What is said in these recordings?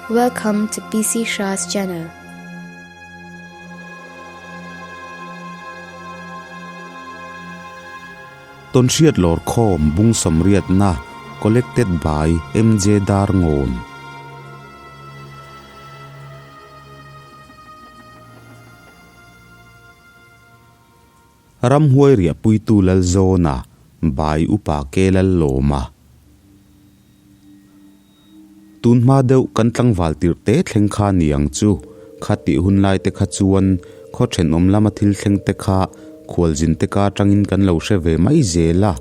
Welcome to PC Shah's channel. Tawnhriat Lawrkhawm Bung Sawmriatna Collected by MJ Darngawn. Ramhuai riahpuitu Lalzawna Bai Upa Ke Lallawma. Tun hma deuh kan tlangval tirh te thleng kha ni ang chu. Kha tih hun lai te kha chuan khaw thenawm lama thil thleng te kha khualzin te ka atangin kan lo hre ve mai zel a.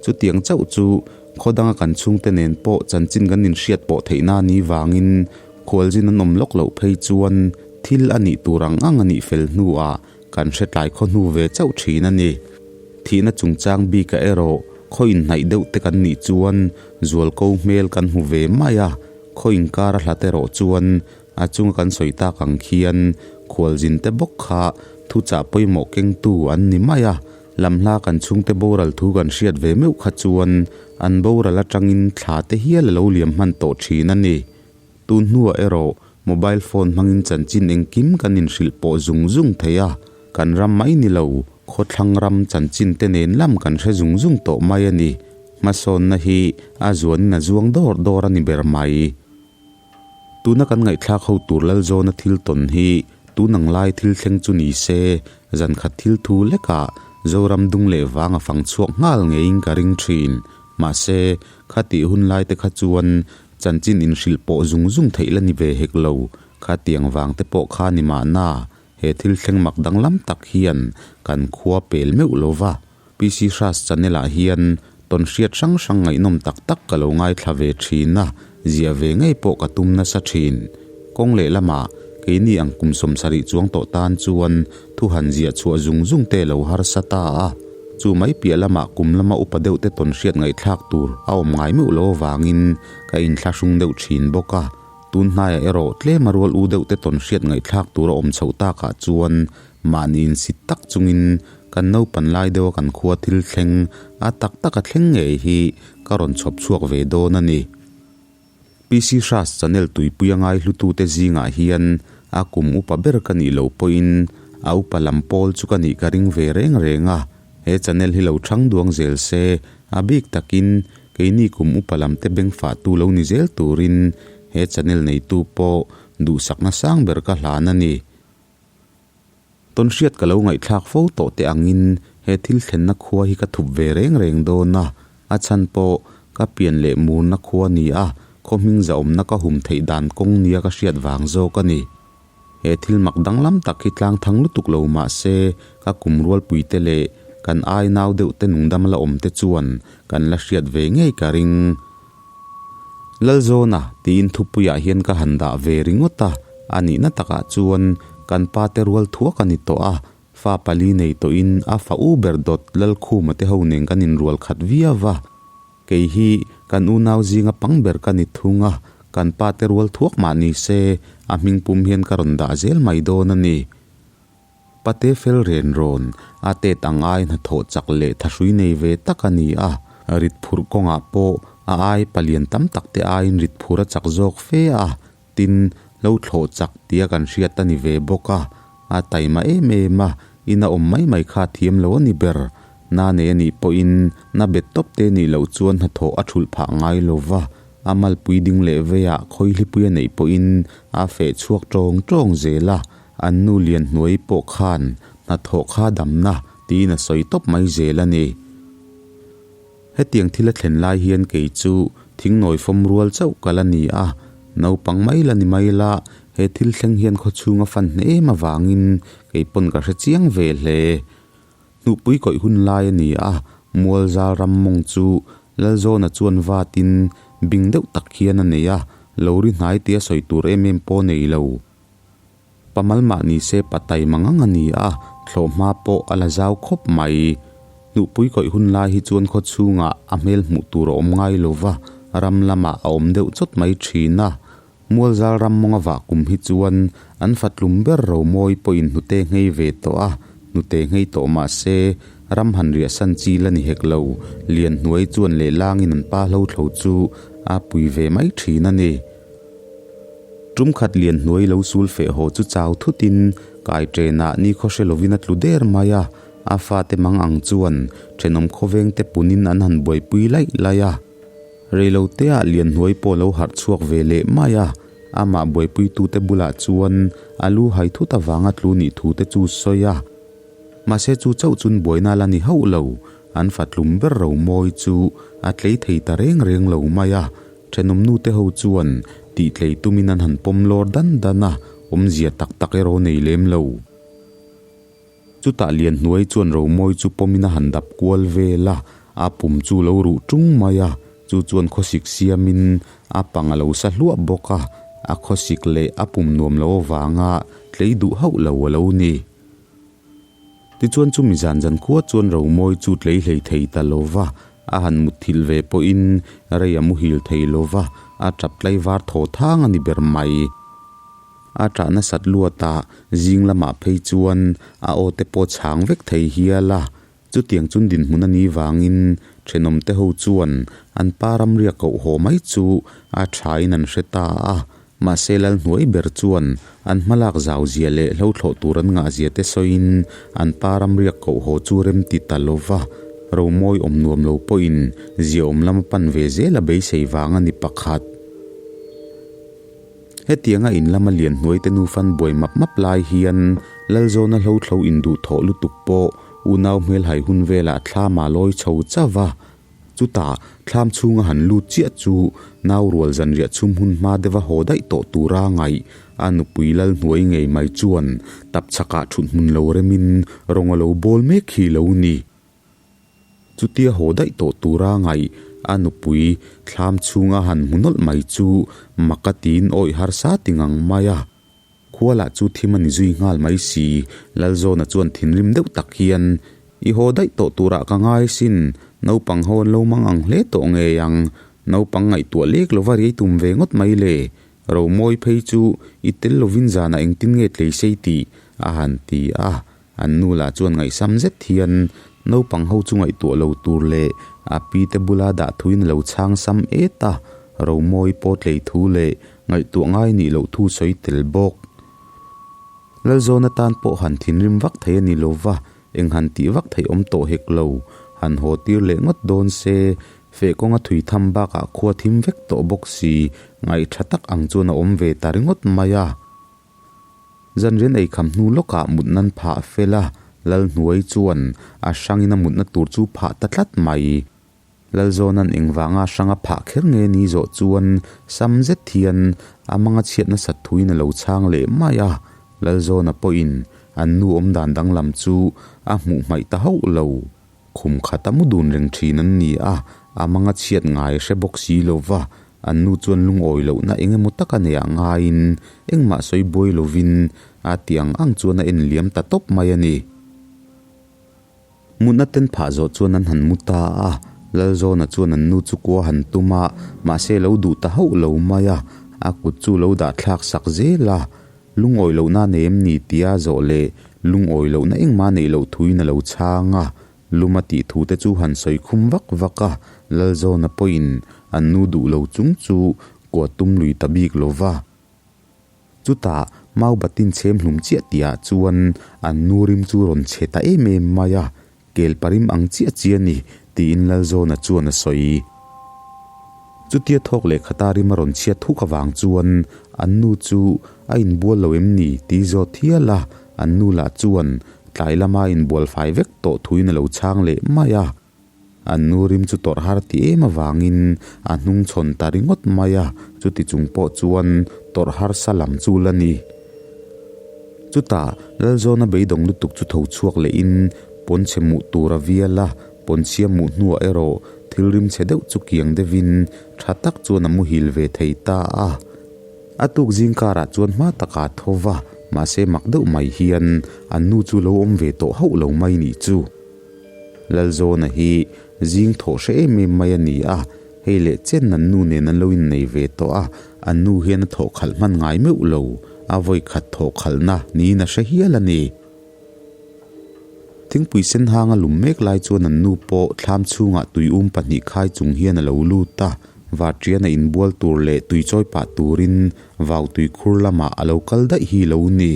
Chutiang chauh chu khaw danga kan chhungte nen pawh chanchin kan inhriat pawh theihna ni vangin khualzin an awm lawk loh phei chuan thil a nih tur ang ang a nih fel hnuah Kan hre tlai khaw hnu ve chauh thin a ni. Thihna chungchang bika erawh khaw inhnaih deuh te kan nih chuan zualko hmel kan hmu ve mai a, khaw inkar a hlat erawh chuan a chunga kan sawi tak ang khian khualzin te bawk kha thuchah pawimawh kengtu an ni mai a, lamhla kan chhungte boral thu kan hriat ve meuh kha chuan an boral atangin thla te hial a lo liam hman tawh thin a ni. Tun hnuah erawh mobile phone hmangin chanchin engkim kan inhrilh pawh zung zung thei a, kan ram mai ni lo, khawthlang ram chanchin te nen lam kan hre zung zung tawh mai a ni. Hmasawnna hi a zuanin a zuang dawr dawr a ni ber mai. Tuna kan ngaihthlak ho tur Lalzawna thil tawn hi tunang lai thil thleng chu ni se, zankhat thil thu lekah Zoram dung leh vang a fang chhuak nghal ngeiin ka ring thin. Mahse, khatih hun lai te kha chuan Chanchin inhrilh pawh zung zung theih la ni ve hek lo, khatiang vang te pawh kha ni mahna, he thil thleng mak danglam tak hian kan khua pel meuh lo va. PC Hras channel ah hian tawn hriat hrang hrang ngaihnawm tak tak ka lo ngaithla ve thin a, ziah ve ngei pawh ka tum nasa thin. Kawng lehlamah, keini ang kum 70 chuang tawh tan chuan thu han ziah chhuah zung zung te lo harsa ta a. Chu mai piah lamah kum lama upa deuh te tawn hriat ngaihthlak tur a awm ngai meuh lo avangin ka inthlahrung deuh thin bawk a. Tun hnaiah erawh tlema rual u deuh te tawn hriat ngaihthlak tur a awm chhoh takah chuan mahni insit tak chungin kan naupan lai deuha kan khua thil thleng a tak taka thleng ngei hi ka rawn chhawp chhuak ve dawn a ni. PC Hras channel tuipui a ngaihlutute zingah hian a kum upa ber ka nih loh pawhin a upa lam pawl chu ka nih ka ring ve reng reng a, he channel hi lo thang duang zel se, a bik takin keini kum upa lam te bengfahtu lo ni zel turin he channel neitu pawh duhsakna sang ber ka hlan a ni. Tawnhriat ka lo ngaihthlak fo tawh teh angin he thil thlenna khua hi ka thup ve reng reng dawn a, a chhan pawh ka pian leh murna khua ni a, khaw hming zahawmna ka hum theih dan kawng nia ka hriat vang zawk a ni. He thil mak danglam tak hi tlang thang lutuk lo mah se ka kum rualpui te leh kan ai nau deuh te nungdam la awm te chuan kan la hriat ve ngei ka ring. Lalzawna tiin thupuiah hian ka han dah ve ringawt a, a nihna takah chuan kan pa te rual thuak a ni tawh a, fa pali nei tawhin a fa u ber dawt Lalkhuma te ho nen kan inrual khat viau va, kei hi kan unau zinga pang ber ka ni thung a, kan pa te rual thuak mah ni se a hming pum hian ka rawn dah zel mai dawn a ni. Pate fel ren rawn, a tet ang ai hnathawh chak leh thahrui nei ve tak a ni a, rit phurh kawngah pawh a ai palian tam tak te aiin rit phur a chak zawk fe a, tin, lo thlawh chak tia kan hriat a ni ve bawk a, a taima em em a, in a awm mai mai kha a thiam lo a ni ber. Na nei a nih pawhin na bet tawp te nih loh chuan hnathawh a thulh phah ngai lo va, a malpui ding leh veiah khawihlipuia neih pawhin a feh chhuak tawng tawng zel a, An nu lian hnuai pawh khan hnathawh kha damna tiin a sawi tawp mai zel a ni. Hetiang thil a thlen lai hian kei chu thingnawi fawm rual chauh ka la ni a, naupang mai la ni mai la, he thil thleng hian khawchhung a fan hne em avangin kei pawn ka hre chiang ve hle. Hnuhpui kawih hun lai a ni a, Mualzal ram mawng chu Lalzawna chuan vatin bing deuh tak hian a nei a, lo ri hnai tia sawi tur em em pawh nei lo. Pamal mah ni se pa taima ngang a ni a, thlawhhma pawh a la zau khawp mai. Hnuhpui kawih hun lai hi chuan khaw chhungah a hmel hmuh tur a awm ngai lo va, ram lamah a awm deuh chawt mai thin a. Mualzal ram mawnga vah kum hi chuan an fatlum ber Romawi pawhin hnute nghei ve tawh a, hnute nghei tawh mah se ram han riahsan chi la ni hek lo, lian hnuai chuan lehlangin an pa hlo thlo chu a pui ve mai thin a ni. Tum khat lian hnuai lo sul feh haw chu chau thutin kai ṭenah nikhaw hre lovin a tlu der mai a, a fate mang ang chuan ṭhenawm khawvengte punin an han buaipui laih laih a. Reiloteah lian hnuai pawh lo harh chhuak ve leh mai a, amah buaipuitute bulah chuan a lu hai thut avanga tlu nih thute chu sawi a. Mahse chu chauh chun buaina la ni hauh lo, an fatlum ber Romawi chu a tlei thei ta reng reng lo mai a, Thenawmnu te ho chuan tih tlei tumin an han pawm lawr dan dan a, awmzia tak tak erawh nei lem lo. Chutah Lianhnuai chuan Romawi chu pawmin a han dap kual vel a, a pum chu lo ruh tung mai a, chu chuan khawsik siamin a pang a lo sa hluah bawk a, a khawsik leh a pum nuam lo avanga tlei duh hauh lo a lo ni. Tichuan chumi zan zan khua chuan Romawi chu tlei hlei thei ta lo va, a han mutthilh ve pawhin rei a muhil thei lo va, a tap tlai var thaw thang a ni ber mai. A tah nasat luatah zing lamah phei chuan a aw te pawh chhang vek thei hial a, chutiang chun dinhmun a nih vangin thenawmte ho chuan an pa ramriak koh haw mai chu a thain an hre ta a, Mahse Lalhnuai ber chuan an hmalak zau zia leh hlothlawh tur an ngah zia te sawiin an pa ramriak koh haw chu rem ti ta lo va, Romawi awm nuam lo pawhin ziaawm lam a pan ve zel a beisei vang a ni pakhat. Hetianga in lama Lianhnuai te nufan buai map map lai hian Lalzawna hlothlo induhthawh lutuk pawh unau hmelhai hun velah thlam a lawi chho chauh va, Chutah, thlam chhunga han lut chiah chu nau rual zanriah chhum hun hma deuha haw daih tawh tura ngaih a nupui lal hnuai ngei mai chuan tap chhakah thut hmun lo remin rawng a lo bawl mek hi lo ni. Chutia haw daih tawh tura ngaih a nupui thlam chhunga han hmu nawlh mai chu mak a tiin awih harsa ti ngang mai a. Khualah chu thim a ni zui nghal mai si, Lalzawna chuan thinrim deuh tak hian, I haw daih tawh turah ka ngai sin, naupang ho an lo mang ang hle tawh ngei ang, naupang ngaihtuah lek lova riai tum ve ngawt mai le, Romawi phei chu i tel lovin zanah engtin nge tlei sei tih? a han ti a, an nu lah chuan ngaihsam zet hian naupang ho chu ngaihtuah lo tur leh a pi te bula dah thuin a lo chhang sam et a, Romawi pawh tlei thu leh Ngaihtuah ngai nih loh thu sawi tel bawk. Lalzawn atan pawh han thinrim vak thei a ni lo va, eng han tih vak theih awm tawh hek lo. Han haw tir leh ngawt dawn se, feh kawnga thui tham bakah khua thim vek tawh bawk si, ngaih tha tak ang chuan a awm ve ta ringawt mai a. Zanrian eikham hnu lawkah mut nan phah fel a, Lalhnuai chuan a hrangin a mutna tur chu phah ta tlat mai. Lalzawna'n engvanga hranga phah kher nge ni zawh chuan sam zet hian a manga chhiat nasat thuin a lo chhang leh mai a, Lalzawna pawhin an nu awmdan danglam chu a hmuh hmaih ta hauh lo. Khum khata mu dun reng thin an ni a, a manga chhiat ngai hre bawk si lo va, an nu chuan lungawi lohna eng emaw taka neih ah ngaiin engmah sawi buai lovin a ti ang ang chuan a en liam ta tawp mai a ni. Mutna ten phah zawh chuan an han mu ta a, Lalzawna chuan an nu chu kua han tum a, mahse lo duh ta hauh lo mai a, a kut chu lo dah thlak sak zel a, lungawi lohna nei em ni tia zawh leh lungawi lohna engmah neih loh thuin a lo chhang a, luma tih thu te chu han sawi khum vak vak a, Lalzawna pawhin an nu duh lo chung chu kua tum lui ta bik lo va. Chutah mau batin chhem hlum chiah tihah chuan an nu rim chu rawn chhe ta em em mai a, kel parim ang chiah chi a ni, tiin Lalzawna chuan a sawi. Chutia thawk leh khata rim a rawn chhiat thuk avang chuan an nu chu a inbual lo em ni tih zawt hial a, an nu lah chuan tlai lama inbual fai vek tawh thuin a lo chhang leh mai a. An nu rim chu tawrh har ti em avangin a hnung chhawn ta ringawt mai a, chuti chung pawh chuan tawrh harsa lam chu la ni. Chutah Lalzawna beidawng lutuk chu tho chhuak lehin pawnchhe muh tur a vial a, pawnchhia muh hnuah erawh thil rim chhe deuh chu kiang deuhin tha tak chuan a muhil ve thei ta a. A tuk zing karah chuan hma takah a tho va, mahse mak deuh mai hian an nu chu lo awm ve tawh hauh lo mai nih chu. Lalzawna hi zing thawh hre em em mai a ni a, hei leh chen an nu nen an lo innei ve tawh a, an nu hian a thawh khalh hman ngai meuh lo, a vawi khat thawh khalhna niin a hre hial a ni. Thingpui sen hanga lum mek lai chuan an nu pawh thlam chhungah tuium pahnih khai chung hian a lo lut a, Varṭiana inbual tur leh tuichawi pah turin vau tuikhur lamah a lo kal daih hi lo ni.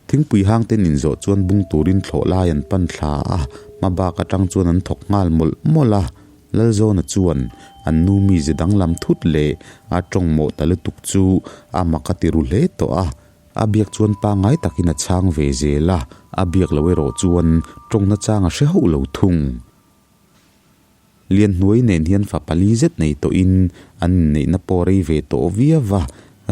Thingpui hang ten inzawh chuan bung turin thlawh lai an pan thla a, hma bak atang chuan an thawk nghal mawlh mawlh a. Lalzawna chuan an nu mize danglam thut leh a tawng mawh ta lutuk chu a mak a ti ru hle tawh a. A biak chuan pangngai takin a chhang ve zel a, a biak lo erawh chuan tawng nachang a hre hauh lo thung. Lianhnuai nen hian fa pali zet nei tawhin an inneihna pawh rei ve tawh viau va,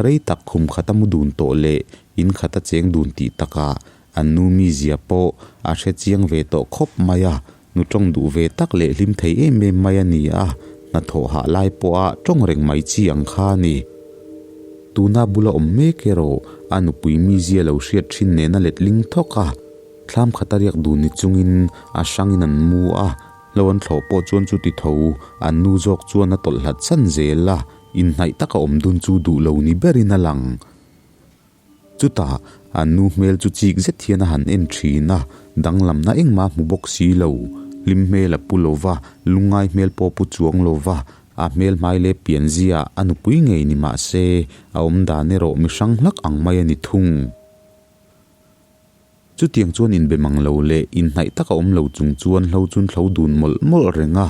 rei tak khum khata mu dun tawh leh in khata cheng dun tih takah an nu mizia pawh a hre chiang ve tawh khawp mai a, nu tawng duh ve tak leh hlim thei em em mai a ni a, hnathawh hah lai pawha tawng reng mai chi ang kha a ni. Tuna bula awm mek erawh a nupui mizia lo hriat thin nena letling thawk a, thlam khata riak dun ni chungin a hrangin an mu a, Hlo an thlawh pawh chuan chuti tho, an nu zawk chuan a tawlh hlat san zel a, inhnaih taka awm dun chu duh lo ni berin a lang. Chutah, an nu hmel chu chik zet hian a han en thin a, danglamna engmah hmu bawk si lo. Hlim hmel a pu lo va, lungngai hmel pawh pu chuang lo va, a hmel hmai leh pianzia a nupui ngei ni mah se, a awm dan erawh mi hrang hlak ang mai a ni thung. Chutiang chuan inbe mang lo leh inhnaih taka awm lo chung chuan hlo chun thlo dun mawlh mawlh reng a.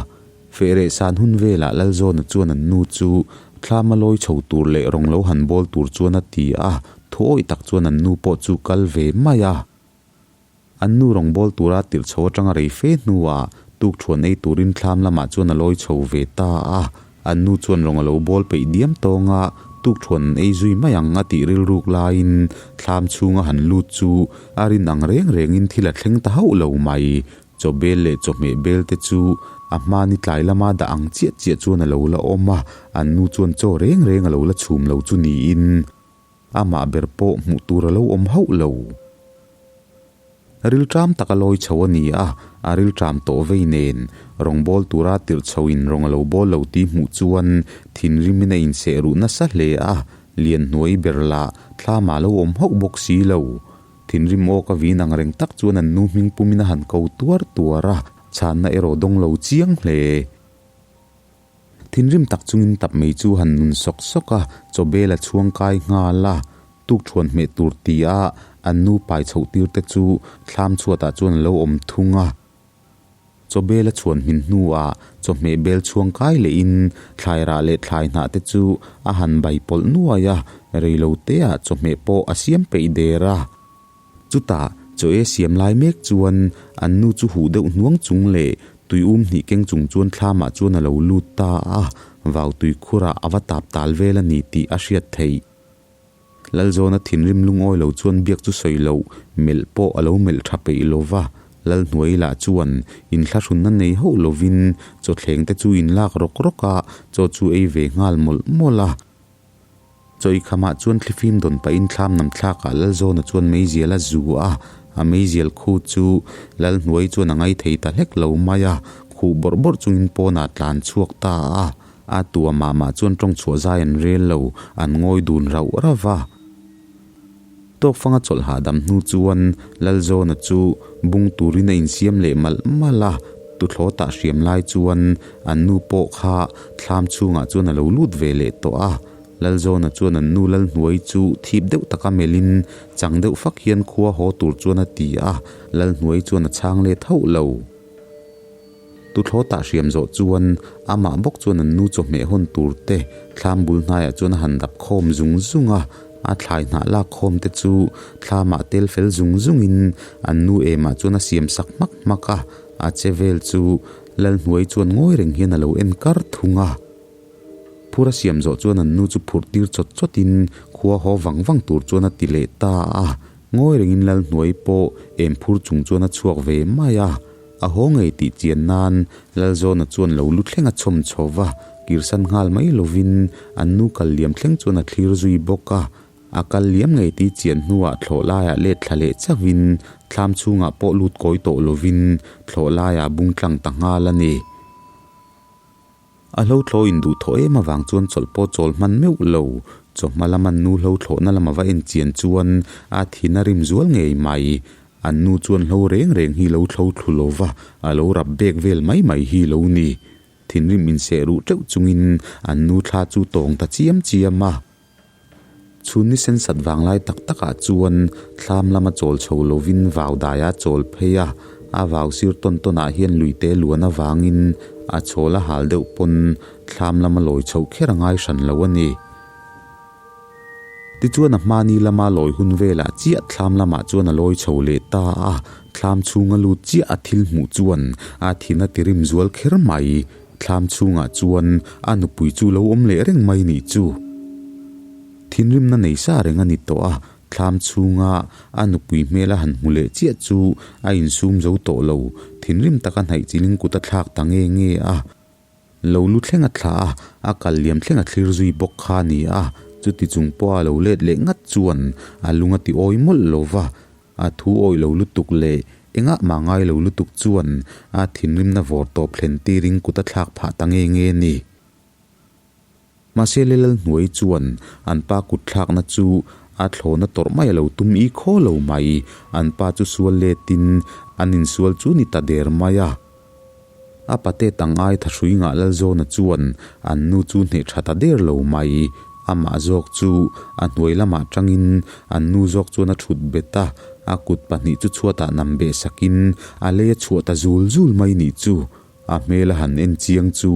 Fehreh san hun velah Lalzawna chuan an nu chu thlama lawi chho tur leh rawng lo han bawl tur chuan a ti a, thuawih tak chuan an nu pawh chu kal ve mai a. An nu rawng bawl tura tirh chho atanga rei fe hnuah tukthuan ei turin thlam lamah chuan a lawi chho ve ta a. An nu chuan rawng a lo bawl peih diam tawng a, tukthuan an ei zui mai ang a tih rilruk laiin thlam chhunga han lut chu a rin ang reng rengin thil a thleng ta hauh lo mai. Chaw bel leh chawhmeh bel te chu a hmani tlai lama dah ang chiah chiah chuan a lo la awm a, an nu chuan chaw reng reng a lo la chhum lo chu niin amah ber pawh hmuh tur a lo awm hauh lo. Rilṭam taka lawi chho a ni a, a rilṭam tawh vei nen rawngbawl tura tirh chhoin rawng a lo bawl lo tih hmuh chuan thinrimin a inseh ruh nasa hle a, Lianhnuai ber lah thlam ah lo awm hauh bawk si lo. Thinrim awk a vin ang reng tak chuan an nu hming pumin a han ko tuar tuar a, chhanna erawh dawng lo chiang hle. Thinrim tak chungin tap mai chu han nun sawk sawk a, chawbel a chhuang kai nghal a, tukthuan hmeh tur ti a an nu pai chhoh tir te chu thlam chhuatah chuan a lo awm thung a. Chawbel a chhuan hmin hnuah chawhmeh bel chhuang kai lehin thlai rah leh thlai hnah te chu a han bai pawlh nuai a, reilo teah chawhmeh pawh a siam peih der a. Chutah, chaw e siam lai mek chuan an nu chu huh deuh hnuang chung leh tui um hnih keng chung chuan thlamah chuan a lo lut ta a, vau tui khurah a va tap tal vel a ni tih a hriat theih. Lalzawna thinrim lungawi lo chuan biak chu sawi loh melh pawh a lo melh tha peih lo va, Lalhnuai lah chuan inthlahrunna nei hauh lovin chawthleng te chu inlak rawk rawk a, chaw chu ei ve nghal mawlh mawlh a. Chawikhamah chuan thlifim dawn pahin thlam nam thlakah Lalzawna chuan meizial a zu a, a meizial khu chu Lalhnuai chuan a ngai thei ta hlek lo mai a, khuh bawrh bawrh chungin pawnah tlan chhuak ta a, a tua mah mah chuan tawng chhuah zai an rel lo, an ngawi dun rauh rauh va. Tawkfanga chawlh hahdam hnu chuan Lalzawna chu bung turin a insiam leh malh malh a, tuthlaw tah hriam lai chuan an nu pawh kha thlam chhungah chuan a lo lut ve leh tawh a. Lalzawna chuan an nu Lalhnuai chu thip deuh taka melhin chang deuh fak hian khua haw tur chuan a ti a, Lalhnuai chuan a chhang let hauh lo. Tuthlaw tah hriam zawh chuan amah bawk chuan an nu chawhmeh hawn tur te thlam bul hnaiah chuan a han dap khawm zung zung a, a thlai hnah lak khawm te chu thlamah tel fel zung zungin an nu emah chuan a siam sak hmak hmak a, a che vel chu Lalhnuai chuan ngawi reng hian a lo en kar thung a. Phur a siam zawh chuan an nu chu phurh tir chawt chawtin khua haw vang vang tur chuan a ti leh ta a, ngawi rengin Lalhnuai pawh em phur chung chuan a chhuak ve mai a. A haw ngei tih chian nan Lalzawna chuan lo lu thleng a chhawm chho va, kirsan nghal mai lovin an nu kal liam thleng chuan a thlir zui bawk a. A kal liam ngei tih chian hnuah thlawh laiah let thla leh chauhin thlam chhungah pawh lut kawi tawh lovin thlawh laiah bung tlang ta nghal a ni. A hlo thlawh in duh thawh em avang chuan chawlh pawh chawl hman meuh lo. Chawhma lama nu hlo thlawhna lama va en chian chuan a thin a rim zual ngei mai. An nu chuan hlo reng reng hi lo thlo thlu lo va, a lo rap bek vel mai mai hi lo ni. Thinrim inseh ruh teuh chungin an nu thla chu tawng ta chiam chiam a. Chhun ni sen sat vanglai tak takah chuan thlam lama chawl chho lovin vau daia chawl phei a, a vau sir tawn tawnah hian luite luan avangin a chawl a hal deuh pawn thlam lama lawi chhoh kher a ngai hran lo a ni. Tichuan a hmani lama lawi hun velah chiah thlam lamah chuan a lawi chho leh ta a, thlam chhunga lut chiah a thil hmuh chuan a thin a tirim zual kher mai. Thlam chhungah chuan a nupui chu lo awm leh reng mai nih chu. Thinrimna nei sa reng a ni tawh a, thlam chhunga a nupui hmel a han hmu leh chiah chu a insum zo tawh lo, thinrim taka hnaih chiling kut a thlak ta nge nge a. Lo lu thleng a thlah a, a kal liam thleng a thlir zui bawk kha a ni a, chuti chung pawha lo let leh ngat chuan a lung a ti awi mawlh lo va, a thu awih lo lutuk leh engah mah ngai lo lutuk chuan a thinrimna vawr tawp thlen tirin kut a thlak phah ta nge nge a ni. Mahse Lelalhnuai chuan an pa kut thlakna chu a thlawna tawrh mai a lo tum i khaw lo mai, an pa chu sual letin an insual chu ni ta der mai a. A pate tang ai thahrui ngah Lalzawna chuan an nu chu hneh tha ta der lo mai. Amah zawk chu a hnuai lamah tangin an nu zawk chuan a thut bet a, a kut pahnih chu chhuatah nam beh sakin a lei a chhuah ta zul zul mai nih chu. A hmel a han en chiang chu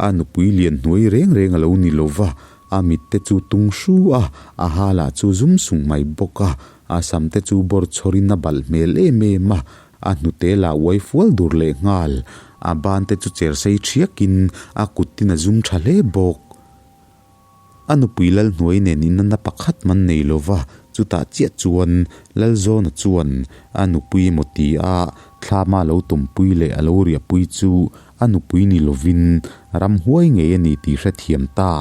a nupui lian hnuai reng reng a lo ni lo va, a mit te chu tung hru a, a ha lah chu zum sung mai bawk a, a sam te chu bawr chhawrin a balh hmel em em a, A hnute lah uai fual dur leh nghal, a ban te chu cher sei thiakin a kut tin a zum tha hle bawk. A nupui Lalhnuai nen inanna pakhat man nei lova, chutah chiah chuan Lalzawna chuan a nupui emaw ti a thlama lo tumpui leh a lo riahpui chu a nupui ni lovin ramhuai ngei a ni tih hrethiam ta.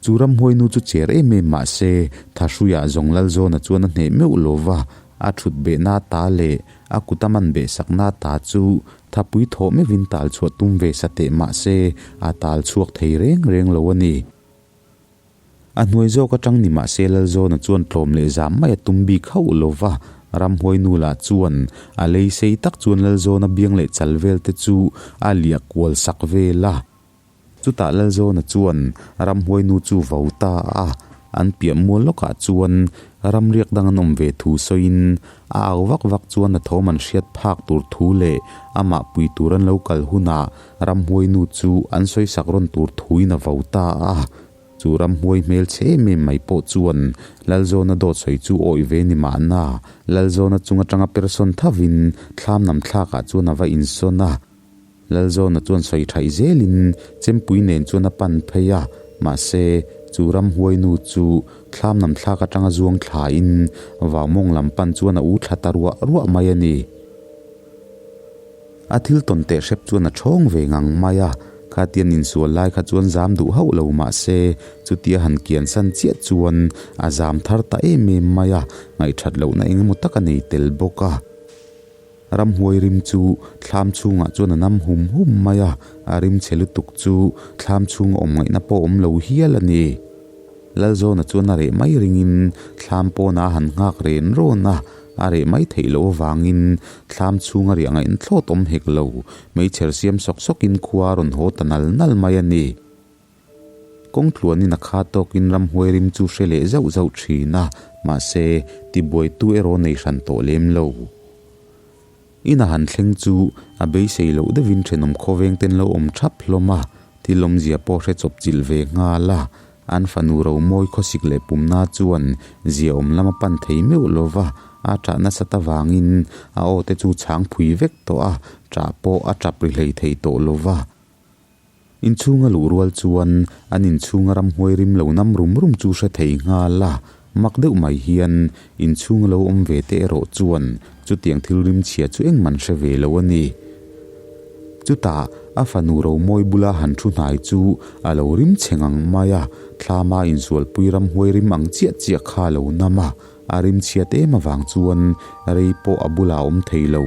Chu ramhuainu chu cher em em mah se, Thahruiah zawng Lalzawna chuan a hneh meuh lo va, a thut behna ta leh a kut a man behsakna ta chu thapui thawh meuhin tal chhuah tum ve sa teh mah se, a tal chhuak thei reng reng lo a ni. A hnuai zawk atang ni mah se Lalzawna chuan tlawm leh zam mai a tum bik hauh lo va, ramhuainu lah chuan a lei sei tak chuan Lalzawna biang leh chal vel te chu a liah kual sak vel a. Chutah Lalzawna chuan ramhuainu chu vo ta a, an piah mual lawkah chuan ramriak dang an awm ve thu sawiin a au vak vak chuan a thawm an hriat phak tur thu leh amah pui tur an lo kal hunah ramhuainu chu an sawisak rawn tur thuin a vo ta a. Chu ramhuai hmel chhe em em mai pawh chuan Lalzawna dawt sawi chu awih ve ni mahna Lalzawna chung atanga persawn thavin thlam nam thlakah chuan a va insawn a. Lalzawna chuan sawi thaih zelin Chempui nen chuan a pan phei a, mahse, chu ramhuainu chu thlam nam thlak atanga zuang thlain Vaumawng lam pan chuan a u thla ta ruah ruah mai a ni. A thil tawn teh hrep chuan a thawng ve ngang mai a, khatian insual lai kha chuan zam duh hauh lo mahse, chutia han kian san chiah chuan a zam thar ta em em mai a, ngaihthat lohna eng emaw tak a nei tel bawk a. Ramhuai rim chu thlam chhungah chuan a nam hum hum mai a, a rim chhe lutuk chu thlam chhunga awm ngaihna pawh awm lo hial a ni. Lalzawna chuan a reh mai ringin thlam pawnah a han nghak ren rawn a, a reh mai theih loh avangin thlam chhunga riah ngaihna thlawt awm hek lo, meichher siam sawk sawkin khua a rawn haw ta nal nal mai a ni. Kawng tluanin a kha tawkin ramhuai rim chu hre leh zauh zauh thin a, mahse, tibuaitu erawh nei hran tawh lem lo. Ina han thleng chu a beisei loh deuhin thenawm khawveng ten lo awm thap hlawm a, thil awmzia pawh hre chawp chilh ve nghal a. An fanu Romawi khawsik leh pumna chuan ziaawm lam a pan thei meuh lo va, a ṭah nasat avangin a aw te chu chhang phui vek tawh a, ṭah pawh a ṭap ri hlei thei tawh lo va. Inchhunga luh rual chuan an inchhunga ramhuai rim lo nam rum rum chu hre thei nghal a, mak deuh mai hian inchhunga lo awm ve te erawh chuan chutiang thil rim chhia chu engman hre ve lo a ni. Chutah a fanu Romawi bula han thu hnai chu a lo rim chhe ngang mai a, thlama insualpui ramhuai rim ang chiah chiah kha a lo nam a, A rimchhiat em avang chuan rei pawh a bulah a awm thei lo.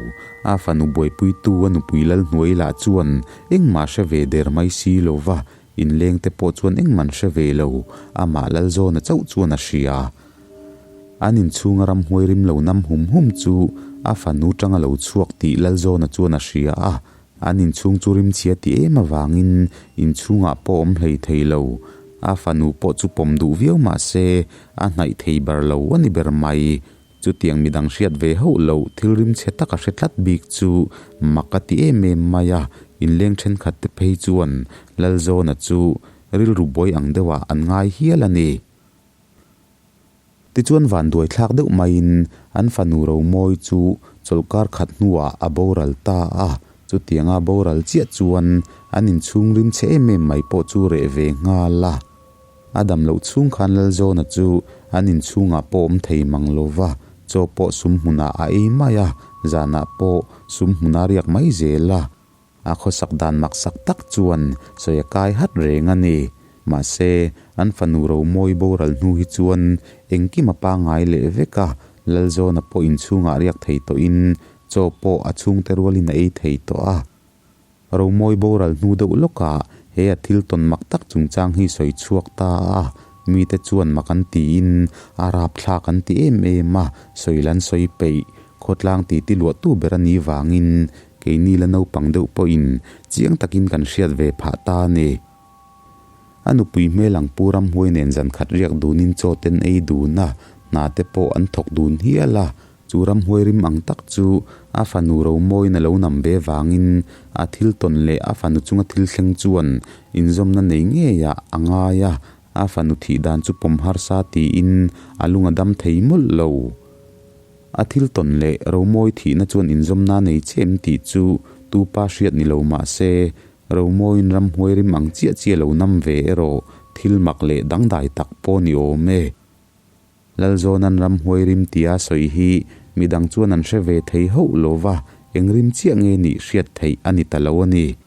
A fanu buaipuitu a nupui Lalhnuai lah chuan engmah hre ve der mai si lo va, inlengte pawh chuan engman hre ve lo, amah Lalzawna chauh chuan a hria. An inchhunga ramhuai rim lo nam hum hum chu a fanu tanga lo chhuak tih Lalzawna chuan a hria a. An inchhung chu rimchhia ti em avangin inchhungah pawh awm hlei thei lo. A fanu pawh chu pawm duh viau mah se a hnaih thei ber lo a ni ber mai. Chutiang midang hriat ve hauh loh thil rimchhe tak a hre tlat bik chu mak a ti em em mai a, inleng thenkhat te phei chuan Lalzawna chu rilru buai ang deuhah an ngai hial a ni. Tichuan vanduai thlak deuh maiin an fanu Romawi chu chawlhkar khat hnuah a boral ta a, chutianga boral chiah chuan an inchhung rim chhe em em mai pawh chu reh ve nghal a. A dam loh chhung khan Lalzawna chu an inchhungah pawh awm thei mang lo va, chaw pawh sum hmunah a ei mai a, zanah pawh sum hmuna riak mai zel a. A khawsak dan maksak tak chuan sawi a kai hat reng a ni. Mahse, an fanu Romawi boral hnu hi chuan engkim a pangngai leh vek a, Lalzawna pawh inchhungah riak thei tawhin chaw pawh a chhungte rualin a ei thei tawh a. Romawi boral hnu deuh lawkah he a thil tawn mak tak chungchang hi sawi chhuak ta a, mite chuan mak an tiin a rapthlak an ti em em a, sawi lan sawi peih khawtlang titi luahtu ber a nih vangin Keini la naupang deuh pawhin chiang takin kan hriat ve phah ta a ni. A nupui hmel ang Pu Ramhuai nen zan khat riak dunin chaw ten ei dun a, hna te pawh an thawk dun hial a. Chu Ramhuai rim ang tak chu a fanu Romawiin a lo nam ve vangin a thil tawn leh a fanu chunga thil thleng chuan inzawmna nei ngeiah a ngai a, a fanu thih dan chu pawm harsa tiin a lung a dam thei mawlh lo. A thil tawn leh Romawi thihna chuan inzawmna nei che em tih chu tu pa hriat ni lo mah se, Romawiin ramhuai rim ang chiah chiah lo nam ve erawh thil mak leh dangdai tak pawh ni awm e. Lalzawna'n ramhuai rim tia sawi hi midang chuan an hre ve thei hauh lo va, eng rim chiah nge nih hriat theih a ni ta lo a ni.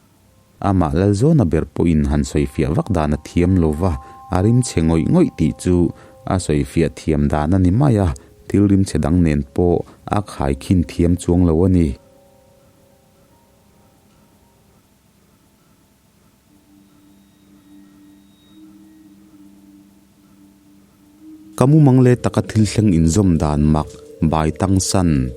Amah Lalzawna ber pawhin han sawifiah vak dan a thiam lo va, a rimchhe ngawih ngawih tih chu a sawifiah thiam dan a ni mai a, thil rimchhe dang nen pawh a khaikhin thiam chuang lo a ni. Ka mumang leh taka thil thleng inzawm dan mak bai tang san.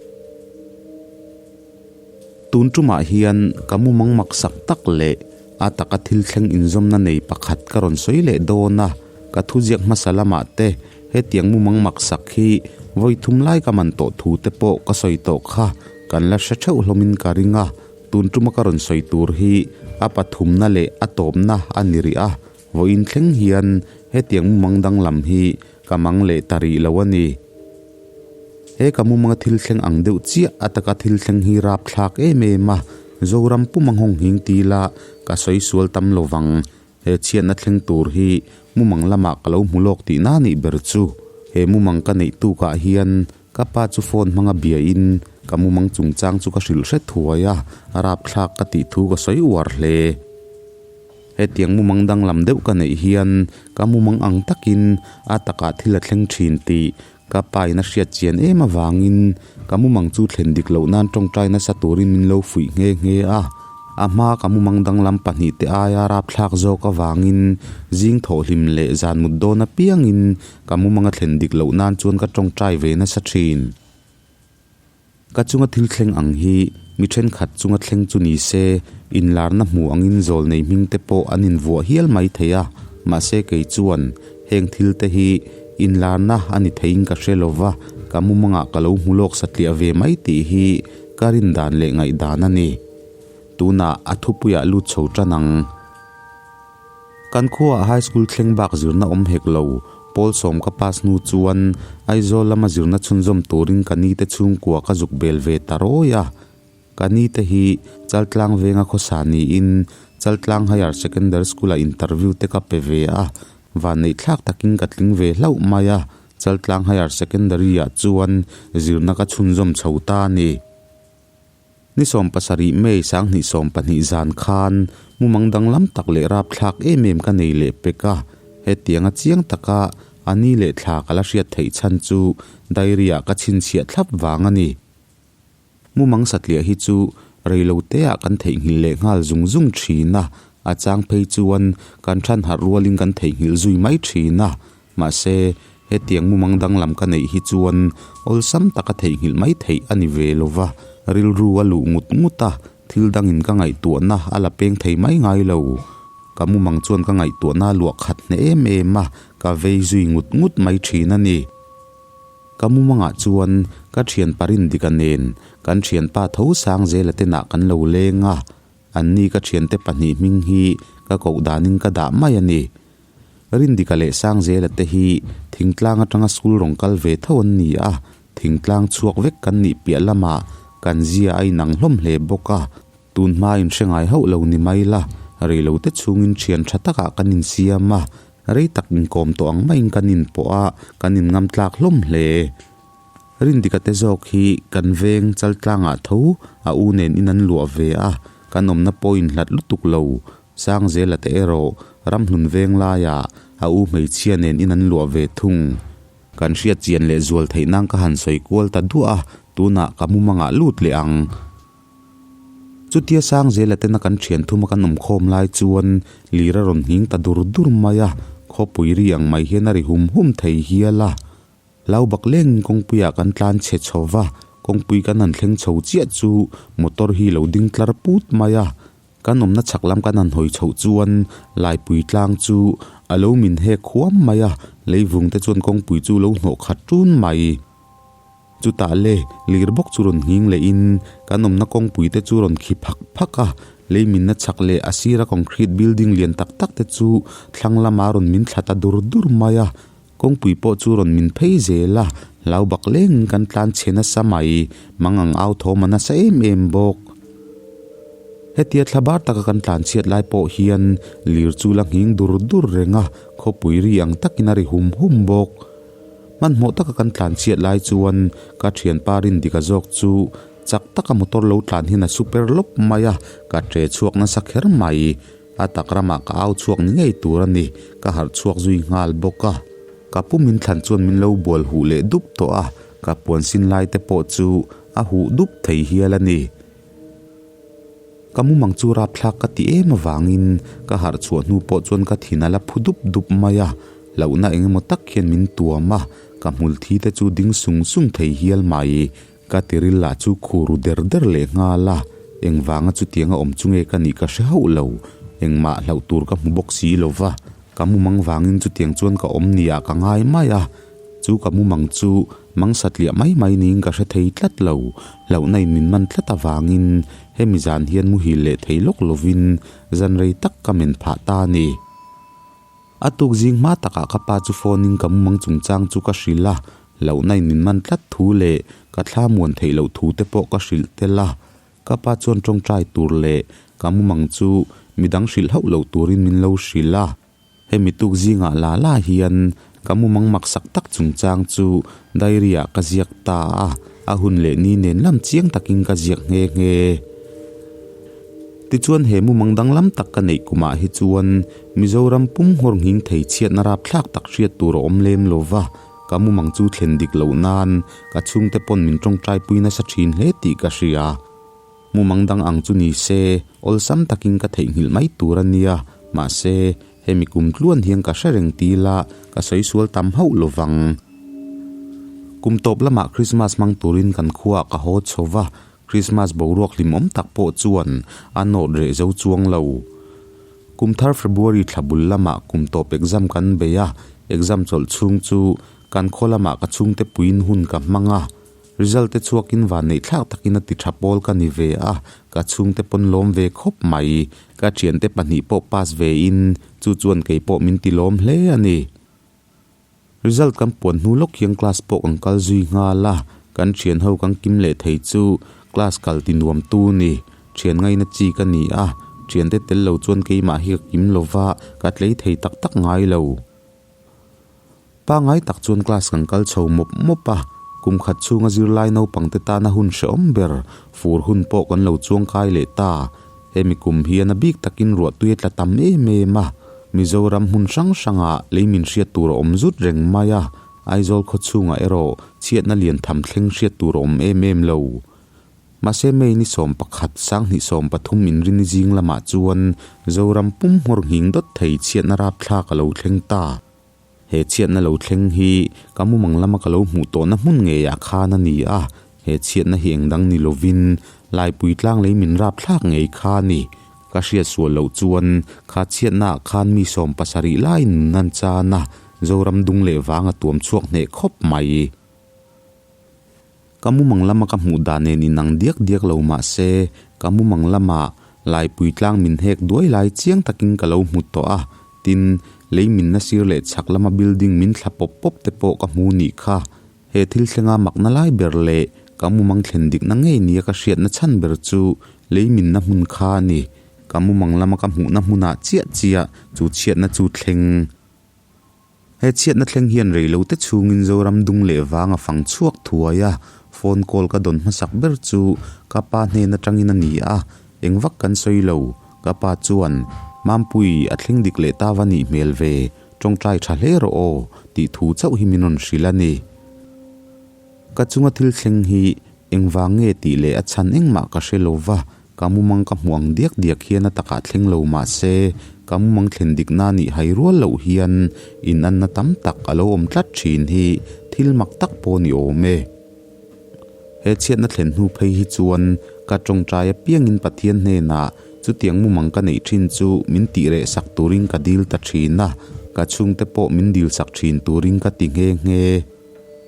Tun tumah hian ka mumang mak sak tak leh a taka thil thleng inzawmna nei pakhat ka rawn sawi leh dawn a, ka thuziak hmasa lamah te hetiang mumang mak sak hi vawi thum lai ka man tawh thu te pawh ka sawi tawh kha kan la hre theuh hlawmin ka ring a, tun tuma ka rawn sawi tur hi a pathumna leh a tawpna a ni rih a. Vawiin thleng hian hetiang mumang danglam hi ka mang leh ta rih lo a ni. He ka mumanga thil thleng ang deuh chiah a taka thil thleng hi rapthlak em em a, Zoram pum a nghawng hing ti ila ka sawi sual tam lo vang. He chhiatna thleng tur hi mumang lamah ka lo hmu lawk tihna nih ber chu. He mumang ka neih tukah hian ka pa chu phone hmanga biain ka mumang chungchang chu ka hrilh hret thuai a, rapthlak ka tih thu ka sawi uar hle. Hetiang mumang danglam deuh ka neih hian ka mumang ang takin a takah thil a thleng thin tih ka pa in a hriat chian em avangin ka mumang chu thlen dik loh nan tawngtai nasa turin min lo fuih nghe nghe a. A hma ka mumang danglam pahnihte aia rapthlak zawk avangin zing thawhhlim leh zan mut dawn apiangin ka mumang a thlen dik loh nan chuan ka tawngtai ve nasa thin. Ka chunga thil thleng ang hi mi thenkhat chunga thleng chu ni se, inlarna hmu angin zawl nei hming te pawh an invuah hial mai thei a, mahse kei chuan heng thil te hi inlarna a ni theiin ka hre lo va, ka mumangah ka lo hmu lawk satliah ve mai tih hi ka rin dan leh ngaihdan a ni. Tunah a thupuiah lut chho tan ang. Kan khuaah High School thleng bak zirna awm hek lo, pawl sawm ka pass hnu chuan Aizawl lama zirna chhunzawm turin ka nite chhungkua ka zuk bel ve ta rawi a. Ka nite hi Chaltlang venga khawsa niin Chaltlang Higher Secondary School-ah interview te ka pe ve a, vanneihthlak takin ka tling ve hlauh mai a, Chaltlang Higher Secondary-ah chuan zirna ka chhunzawm chho ta a ni. Ni 17 May 2012 zan khan mumang danglam tak leh rapthlak em em ka nei leh pek a, hetianga chiang taka a ni leh thla ka la hriat theih chhan chu diary ah ka chhinchhiah thlap vang a ni. Mumang satliah hi chu reilote ah kan theihnghilh leh nghal zung zung thin a, a chang phei chuan kan than harh rualin kan theihnghilh zui mai thin a, Mahse, hetiang mumang danglam ka neih hi chuan awlsam taka theihnghilh mai theih a ni ve lo va, rilru a luh ngut ngut a, Thil dangin ka ngaihtuahna a la peng thei mai ngai lo. Ka mumang chuan ka ngaihtuahna a luah khat hneh em em a, ka vei zui ngut ngut mai thin a ni. Ka mumangah chuan ka thianpa Rindika nen kan thianpa tho sang zela tenah kan lo leng a, anni ka thiante pahnih hming hi ka koh danin ka dah mai a ni. Rindika leh Sangzela te hi thingtlang atanga school rawn kal ve tho an ni a, thingtlang chhuak vek kan nih piah lamah kan zia a inang hlawm hle bawk a, tun hma in hre ngai hauh lo ni mai la, reilote chhungin thian tha takah kan insiam a, rei tak inkawm tawh ang maiin kan inpawh a, kan inngam tlak hlawm hle. Rindika te zawk hi kan veng chaltlangah tho a u nen in an luah ve a, kan awmna pawh inhlat lutuk lo. Sangzela te erawh ramhlun veng laiah a u hmeichhia nen in an luah ve thung. Kan hriat chian leh zual theih nan ka han sawi kual ta duah a, tunah ka mumangah lut leh ang. Chutia Sangzela tena kan thian thuma kan awm khawm lai chuan lir a rawn nghing ta dur dur mai a, khawpui ri ang mai hian a ri hum hum thei hial a. Lau bak lengin kawngpuiah kan tlan chhe chho va, kawngpui kan han thleng chho chiah chu motor hi lo ding tlar put mai a. Kan awmna chhak lam kan han hawi chhoh chuan Laipui tlang chu a lo min hek huam mai a, leivung te chuan kawngpui chu lo hnawh khat ṭun mai. Chutah le lir bawk chu rawn nghing lehin kan awmna kawngpui te chu rawn khi phak phak a, lei minna chhak leh a sira concrete building lian tak tak te chu thlang lama rawn min thla ta dur dur mai a. Kawngpui pawh chu rawn min phei zel a, hlau bak lengin kan tlan chhe nasa mai, mang ang au thawm a nasa em em bawk. Hetia thla bar taka kan tlan chhiat lai pawh hian lir chu la nghing dur dur reng a, khawpui ri ang takin a ri hum hum bawk. Hmanhmawh taka kan tlan chhiat lai chuan ka thianpa Rindika zawk chu chak taka motor lo tlan hian a super lawp mai a, ka ṭe chhuak nasa kher mai. A tak ramah ka au chhuak ni ngei tur a ni, ka harh chhuak zui nghal bawk a. Ka pu min thlan chuan min lo bual huh leh dup tawh a, ka puan sin lai te pawh chu a huh dup thei hial a ni. Ka mumang chu rapthlak ka ti em avangin ka harh chhuah hnu pawh chuan ka thin a la phu dup dup mai a, hlauhna eng emaw tak hian min tuam a, ka hmul thi te chu ding sung sung thei hial mai. Ka tiril lah chu khu ru der der leh nghal a, engvanga chutianga awm chu nge ka nih ka hre hauh lo, engmah hlauh tur ka hmu bawk si lo va, ka mumang vangin chutiang chuan ka awm nia ka ngai mai a, chu ka mumang chu mang satliah mai mai niin ka hre thei tlat lo, hlauhna in min man tlat avangin hemi zan hian muhil leh thei lawk lovin zan rei tak ka men phah ta a ni. A tuk zing hma takah ka pa chu phone in ka mumang chungchang chu ka hrilh a, hlauhna in min man tlat thu leh ka thla muan theih loh thu te pawh ka hrilh tel a. Ka pa chuan tawngtai tur leh ka mumang chu midang hrilh hauh loh turin min lo hrilh a. Hemi tuk zingah la la hian ka mumang maksak tak chungchang chu diary ah ka ziak ta a, a hun leh ni nen lam chiang takin ka ziak nghe nghe. Tichuan he mumang danglam tak ka neih kumah hi chuan Mizoram pum nghawr nghing thei chhiatna rapthlak tak hriat tur a awm lem lo va, ka mumang chu thlen dik loh nan ka chhungte pawn min tawngtaipui nasa thin hle tih ka hria. Mumang dang ang chu ni se awlsam takin ka theihnghilh mai tur a nia, mahse hemi kum tluan hian ka hre reng ti ila ka sawi sual tam hauh lo vang. Kum tawp lamah Krismas hmang turin kan khuaah ka haw chho va, Krismas boruak hlimawm tak pawh chuan a nawt reh zo chuang lo. Kum thar February thla bul lamah kum tawp exam kan bei a, exam chawlh chhung chu kan khaw lamah ka chhungte puiin hun ka hmang a. Result te chhuakin vanneih thlak takin a ti tha pawl ka ni ve a, ka chhungte pawn lawm ve khawp mai. Ka thiante pahnih pawh pass ve in chu chuan kei pawh min ti lawm hle a ni. Result kan puan hnu lawk hian class pawh kan kal zui nghal a, kan thian ho kan kim leh thei chu class kal ti nuam tu ni, thian ngaina chi ka ni a, thiante tel lo chuan keimah hi ka kim lo va, ka tlei thei tak tak ngai lo. Pangai tak chuan class kan kal chho mawp mawp a, kum khat chhunga zirlai naupang te tana hun hrehawm ber fur hun pawh kan lo chuang kai leh ta. Hemi kum hian a bik takin ruahtui a tla tam em em a, Mizoram hmun hrang hrangah lei min hriat tur a awm zut reng mai a, Aizawl khaw chhungah erawh chhiatna lian tham thleng hriat tur a awm em em lo. Mahse May ni 11, 2013 inrini zing lamah chuan Zoram pum nghawr nghing dawt thei chhiatna rapthlak a lo thleng ta. He chhiatna lo thleng hi ka mumang lama ka lo hmuh tawhna hmun ngeiah khan a ni a. He chhiatna hi eng dang ni lovin Laipui tlang lei min rap thlak ngei kha a ni. Ka hriat sual loh chuan kha chhiatnaah khan mi 70 laiin nun an chan a, Zoram dung leh vang a tuam chhuak hneh khawp mai. Ka mumang lama ka hmuh dan nen inang diak diak lo mah se, ka mumang lama Laipui tlang min hek duai lai chiang takin ka lo hmu tawh a, tin, lei minna sir leh chhak lama building min thla pawp pawp te pawh ka hmu nih kha. He thil thlenga makna lai ber leh ka mumang thlen dikna ngei nia ka hriatna chhan ber chu lei minna hmun kha a ni. Ka mumang lama ka hmuhna hmunah chiah chiah chu chhiatna chu thleng. He chhiatna thleng hian reilote chhungin Zoram dung leh vang a fang chhuak thuai a, phone call ka dawn hmasak ber chu ka pa hnen atangin a ni a, engvak kan sawi lo. Ka pa chuan, Mampui, a thleng dik leh ta va nih hmel ve, tawngtai tha hle rawh aw, tih thu chauh hi min rawn hrilh a ni. Ka chunga thil thleng hi engvang nge tih leh a chhan engmah ka hre lo va, Ka mumang ka hmu ang diak diak hian a takah thleng lo mah se, ka mumang thlen dikna nih hai rual loh hian inanna tam tak a lo awm tlat thin hi thil mak tak pawh ni awm e. He chhiatna thlen hnu phei hi chuan ka tawngtai apiangin Pathian hnenah chutiang mumang ka neih thin chu min tih reh sak turin ka dil ta thin a, ka chhungte pawh min dil sak thin turin ka ti nghe nghe.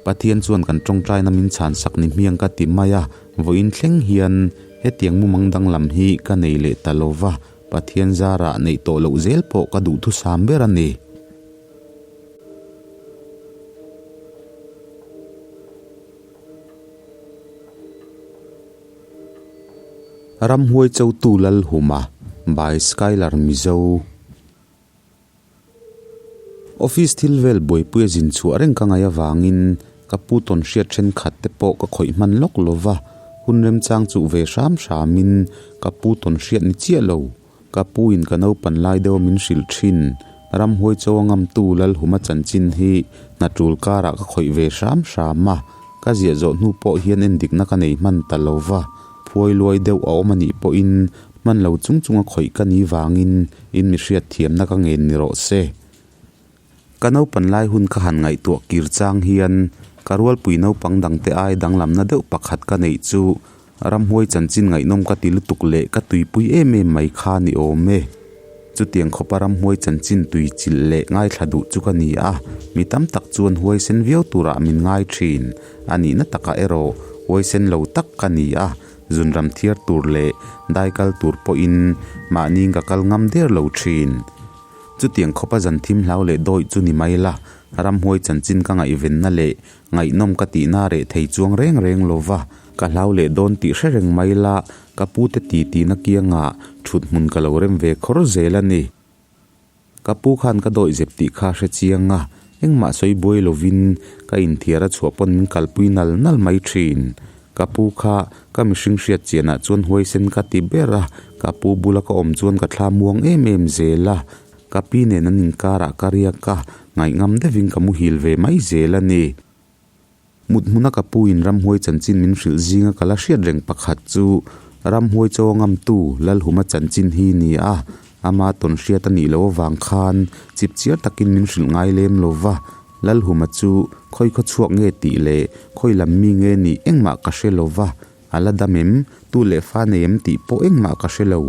Pathian chuan kan tawngtaina min chhan sak ni hmiang ka ti mai a, vawiin thleng hian hetiang mumang danglam hi ka nei leh ta lo va, Pathian zarah neih tawh loh zel pawh ka duhthusam ber a ni. Ramhuai chotu Lalhuma by Skylar Mizo. Office thil vel buaipui a zin chhuah reng ka ngaih avangin ka pu tawn hriat thenkhat te pawh ka khawih hman lawk lo va, hun remchang chuh ve hram hramin ka pu tawn hriat ni chiah lo. Ka pu in ka naupan lai deuh a min hrilh thin. Ramhuai chaw a ngamtu Lalhuma chanchin hi hna tul karah ka khawih ve hram hram a, ka ziah zawh hnu pawh hian endikna ka nei hman ta lo va, phuai luai deuh a awm a nih pawhin Hman lo chung chunga khawih ka ni vangin in mi hriat thiamna ka ngen ni rawh se. Ka naupan lai hun ka han ngaihtuah kir chang hian ka rualpui naupang dangte ai danglamna deuh pakhat ka neih chu ramhuai chanchin ngaihnawm ka ti lutuk leh ka tuipui em em mai kha ni awm e. Chutiang khawpa ramhuai chanchin tui chilh leh ngaithla duh chu ka ni a, mi tam tak chuan huaisen viau turah min ngai thin. A nihna takah erawh huaisen lo tak ka ni a, Zunram thiar tur leh dai kal tur pawhin mahni ka kal ngam der lo thin. Chutiang khawpa zan thim hlau leh dawih chu ni mai la, ramhuai chanchin ka ngaihvenna leh ngaihnawm ka tihna reh thei chuang reng reng lo va, ka hlau leh dawn tih hre reng mai la, ka pute titi-na kiangah thut hmun ka lo rem ve khawr zel a ni. Ka pu khan ka dawih zep tih kha hre chiang a, engmah sawi buai lovin ka inthiar a chhuah pawn min kalpui nal nal mai thin. Ka pu kha ka mihring hriat chianah chuan huaisen ka ti ber a, ka pu bula ka awm chuan ka thla muang em em zel a, ka pi nen an inkarah ka riak a, ngaihngam deuhin ka muhil ve mai zel a ni. Mut hmuna ka pu in ramhuai chanchin min hrilh zinga ka la hriat reng pakhat chu ramhuai chaw ngamtu Lalhuma chanchin hi ni a, ama tawn hriat a nih loh avang khan chip chiar takin min hrilh ngai lem lo va, Lalhuma chu khawi khaw chhuak nge tih leh khawi lam mi nge nih engmah ka hre lo va, a la dam em, tu leh fa nei em tih pawh engmah ka hre lo.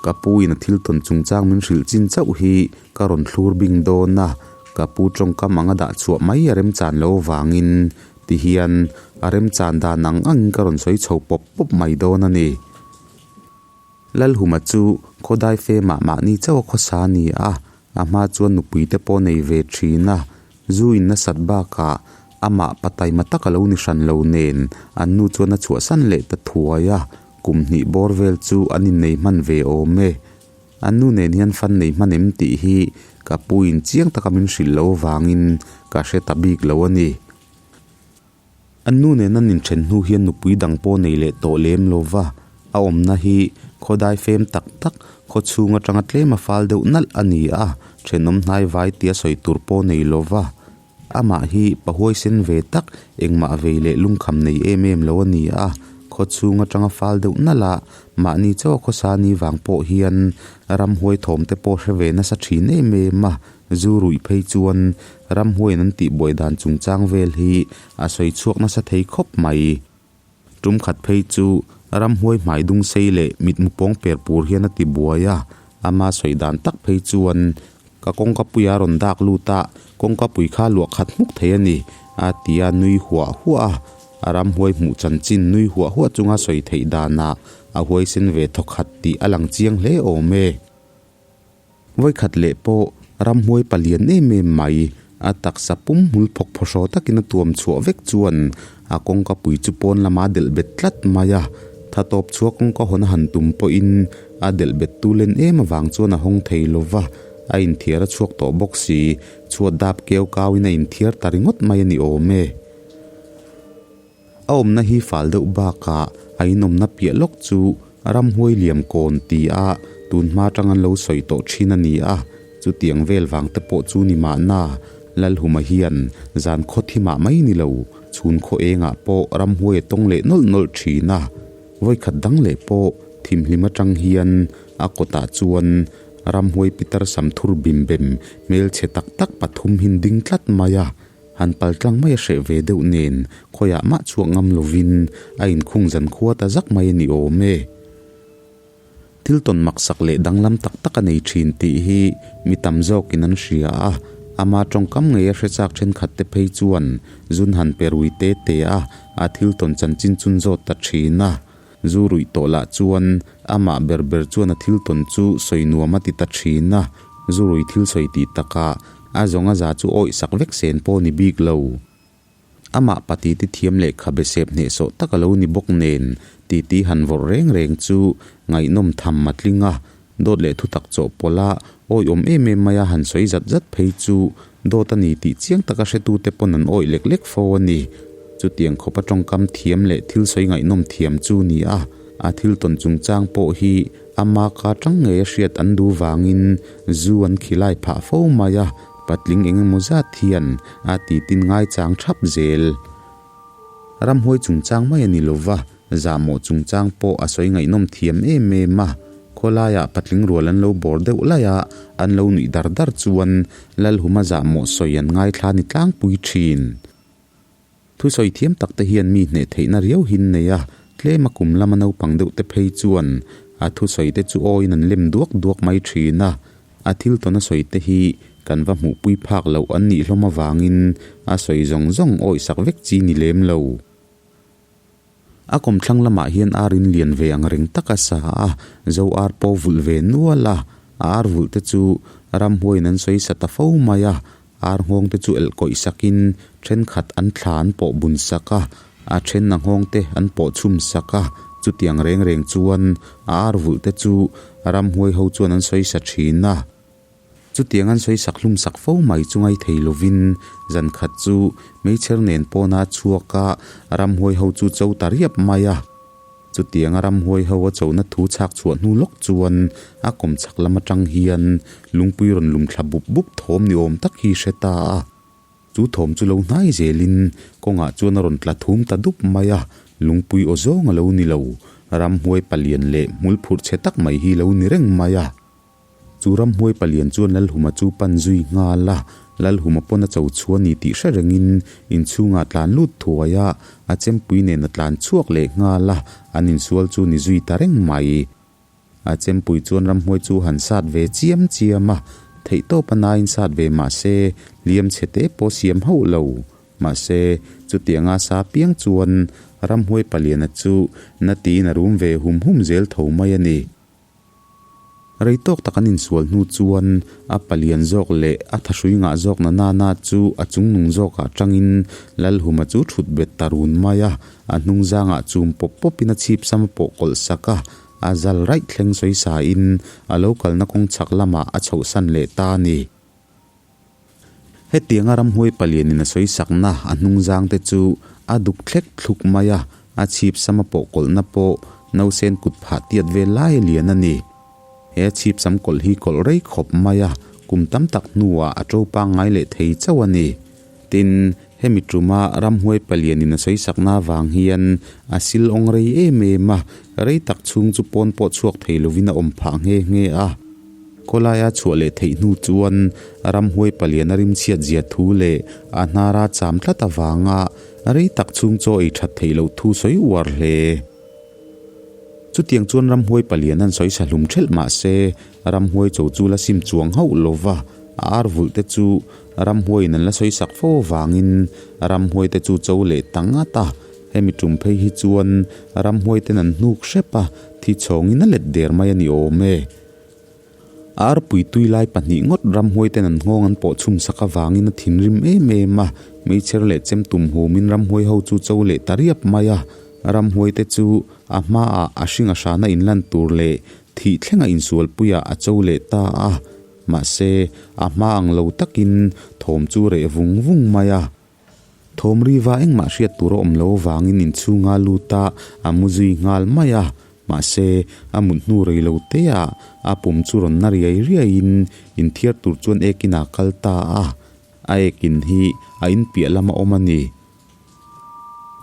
Ka pu in a thil tawn chungchang min hrilh chin chauh hi ka rawn thlur bing dawn a, Ka pu tawngkam anga dah chhuah mai a remchan lo vangin ti hian a remchan dan ang angin ka rawn sawi chho pawp pawp mai dawn a ni. Lalhuma chu khawdai fe mah mahni chauh a khawsa a ni a, a hma chuan nupui te pawh nei ve thin a, zu in nasat bakah amah pa taima tak a lo ni hran lo nen an nu chuan a chhuahsan leh ta thuai a, kum hnih bawr vel chu an innei hman ve awm e. An nu nen hian fan nei hman em tih hi ka pu in chiang taka min hrilh lo avangin ka hre ta bik lo a ni. An nu nen an inthen hnu hian nupui dang pawh nei leh tawh lem lo va, a awmna hi khawdai fem tak tak, khaw chhung atanga tlem a fal deuh nalh a ni a, thenawm hnai vai tia sawi tur pawh nei lo va. Amah hi pa huaisen ve tak, engmah vei leh lungkham nei em em lo a ni a, khaw chhung atanga fal deuh nalh a, mahni chaw khawsa ni vang pawh hian ramhuai thawm te pawh hre ve nasa thin em em a, zu ruih phei chuan ramhuaiin an tihbuai dan chungchang vel hi a sawi chhuak nasa thei khawp mai. Tum khat phei chu ramhuai hmai dung sei leh mitmu pawng per pur hian a ti buai a, ama sawi dan tak phei chuan ka kawngka puia rawn dak lut a, kawngka pui kha luah khat hmuk thei a ni, a ti a nui huah huah a. A ramhuai hmuh chanchin nui huah huah chunga sawi theih danah a huaisen ve thawkhat tih a lang chiang hle awm e. Vawikhat leh pawh ramhuai palian em em mai, a taksa pum hmul phawk phawhraw takin a tuam chhuah vek chuan a kawngka pui chu pawn lama a delh bet tlat mai a. Tha tawp chhuah kawngka hawn a han tum pawhin a delh bet tu len em avang chuan a hawng thei lo va, a inthiar a chhuak tawh bawk si, chhuat dap keu kauin a inthiar ta ringawt mai a ni awm e. A awmna hi fal deuh bakah a inawmna piah lawk chu ramhuai liam kawn ti a tunhma atang an lo sawi tawh thin a ni a, chutiang vel vang te pawh chu ni mahna Lalhuma hian zan khaw thimah mai ni lo chhun khaw engah pawh ramhuai a tawng leh nawlh nawlh thin a, vawikhat dang leh pawh thimhlim atang hian a kawtah chuan ramhuai pitar sam thur bim bem hmelchhe tak tak pathum hin ding tlat mai a. Han pal tlang mai a hreh ve deuh nen khawiah mah chhuak ngam lovin a inkhung zan khua ta zak mai a ni awm e. Thil tawn maksak leh danglam tak tak a nei thin tih hi mi tam zawkin an hria a, ama tawngkam ngei a hre chak thenkhat te phei chuan zun han pe rui te te a, a thil tawn chanchin chun zawt ta thin a. Zu ruih tawh lah chuan amah ber ber chuan a thil tawn chu sawi nuam a ti ta thin a, zu rui thil sawi tih takah A zawng a za chu awih sak vek sen pawh ni bik lo. Amah pati ti thiam leh khabe sep hnehsawh tak a lo ni bawk nen titi han vawrh reng reng chu ngaihnawm tham a tling a, dawt leh thutak chawhpawlh a awihawm em em mai a han sawi zat zat phei chu dawt a ni tih chiang taka hretute pawn an awih lek lek fo a ni. Chutiang khawpa tawngkam thiam leh thil sawi ngaihnawm thiam chu ni a, a thil tawn chungchang pawh hi Ama ka tang ngei a hriat an duh vangin zu an khilai phah fo mai a, patling eng emaw zat hian a titin ngaichang thap zel. Ramhuai chungchang mai a ni lo va, zahmawh chungchang pawh a sawi ngaihnawm thiam em em a. Khawlaiah patling rual an lo bawr deuh laih a, an lo nuih dar dar chuan Lalhuma zahmawh sawi an ngaithla ni tlangpui thin. Thusawi thiam tak te hian mi hneh theihna riau hin nei a, tlem a kum lama naupang deuh te phei chuan a thusawi te chu awiin an lem duak duak mai thin a, a thil tawn a sawi te hi kan va hmuhpui phak loh an nih hlawm avangin a sawi zawng zawng awisak vek chi ni lem lo. A kawmthlang lamah hian ar in lian ve ang reng tak a sa a, zo ar pawh vulh ve nual a, a ar vulh te chu ramhuaiin an sawi sa ta fo mai a, ar nghawng te chu elh kawih sakin thenkhat an thla an pawh bun sak a, a then a nghawng te an pawh chhum sak a, chutiang reng reng chuan a ar vulh te chu ramhuai ho chuan an sawi sa thin a. Chutiang an sawi sak hlum sak fo mai chu ngai thei lovin zan khat chu meichher nen pawna chhuak a ramhuai ho chu cho ta riap mai a. Chutiang a ramhuai ho a chona thu chhak chhuah hnu lawk chuan a kawm chhak lam atang hian lungpui rawn lum thla bup bup thawm ni awm tak hi hre ta a. Chu thawm chu lo hnai zelin kawngah chuan a rawn tla thum ta dup mai a, lungpui aw zawng a lo ni lo, ramhuai palian leh hmul phurh chhe tak mai hi lo ni reng mai a. Chu ramhuai palian chuan Lalhuma chu pan zui nghal a, Lalhuma pawn a cho chhuah a ni tih hre rengin inchhungah tlan lut thuai a, a chempui nen a tlan chhuak leh nghal a, an insual chu ni zui ta reng mai. A chempui chuan ramhuai chu han sat ve chiam chiam a, theihtawp a nain sat ve mah se hliam chhe te pawh siam hauh lo. Mahse, chutianga sa piang chuan ramhuai paliana chu na tiin a rum ve hum hum zel tho mai a ni. Rei tawk tak an insual hnu chuan a palian zawk leh a thahrui ngah zawk na nana chu a chungnung zawkah tangin Lalhuma chu thut bet ta run mai a, a hnung zangah chum pawp pawpin a chhip sam a pawh kawlh sak a, a zal raih thleng sawi sain a lo kalna kawng chhak lamah a chhohsan leh ta a ni. Hetianga ramhuai palianin a sawi sakna a hnungzang te chu a duk thlek thluk mai a, a chhip sam a pawh kawlhna pawh nausen kut phah tiat vel lai a lian a ni. He a chhip sam kawlh hi kawlh rei khawp mai a, kum tam tak hnuah a to pangngai leh thei chauh a ni. Tin, hemi tuma ramhuai palianin a sawi sakna avang hian a sil awng rei em em a, rei tak chhung chu pawn pawh chhuak thei lovin a awm phah nghe nghe a. Khawlaia chhuah leh theih hnu chuan ramhuai palian a rimchhiat zia thu leh a hnara cham tlat avanga rei tak chhung chaw ei that theih loh thu sawi uar hle. Chutiang chuan ramhuai palian an sawi sa hlum thelh mah se ramhuai cho chu la sim chuang hauh lo va, a ar vulh te chu ramhuaiin an la sawi sak fo avangin ramhuai te chu cho leh ta ngat a. Hemi tum phei hi chuan ramhuai ten an hnuk hrep a, thi chhawngin a let der mai a ni awm e. Arpui tui lai pahnih ngawt ramhuai ten an nghawng an pawh chhum sak avangin a thinrim em em a, meichher leh chem tum humin ramhuai ho chu cho leh ta riap mai a. Ramhuai te chu a hmaah a hring a hrana inlan tur leh thih thlenga insualpuiah a cho leh ta a, mahse a hma ang lo takin thawm chu reh vung vung mai a. Thawm riva engmah hriat tur a awm lo avangin inchhunga lut a, a mu zui nghal mai a. Mahse, a mut hnu rei lo te ah a pum chu rawn na riai riaiin inthiar tur chuan ekin a kal ta a. A ekin hi a inpiah lama awm a ni.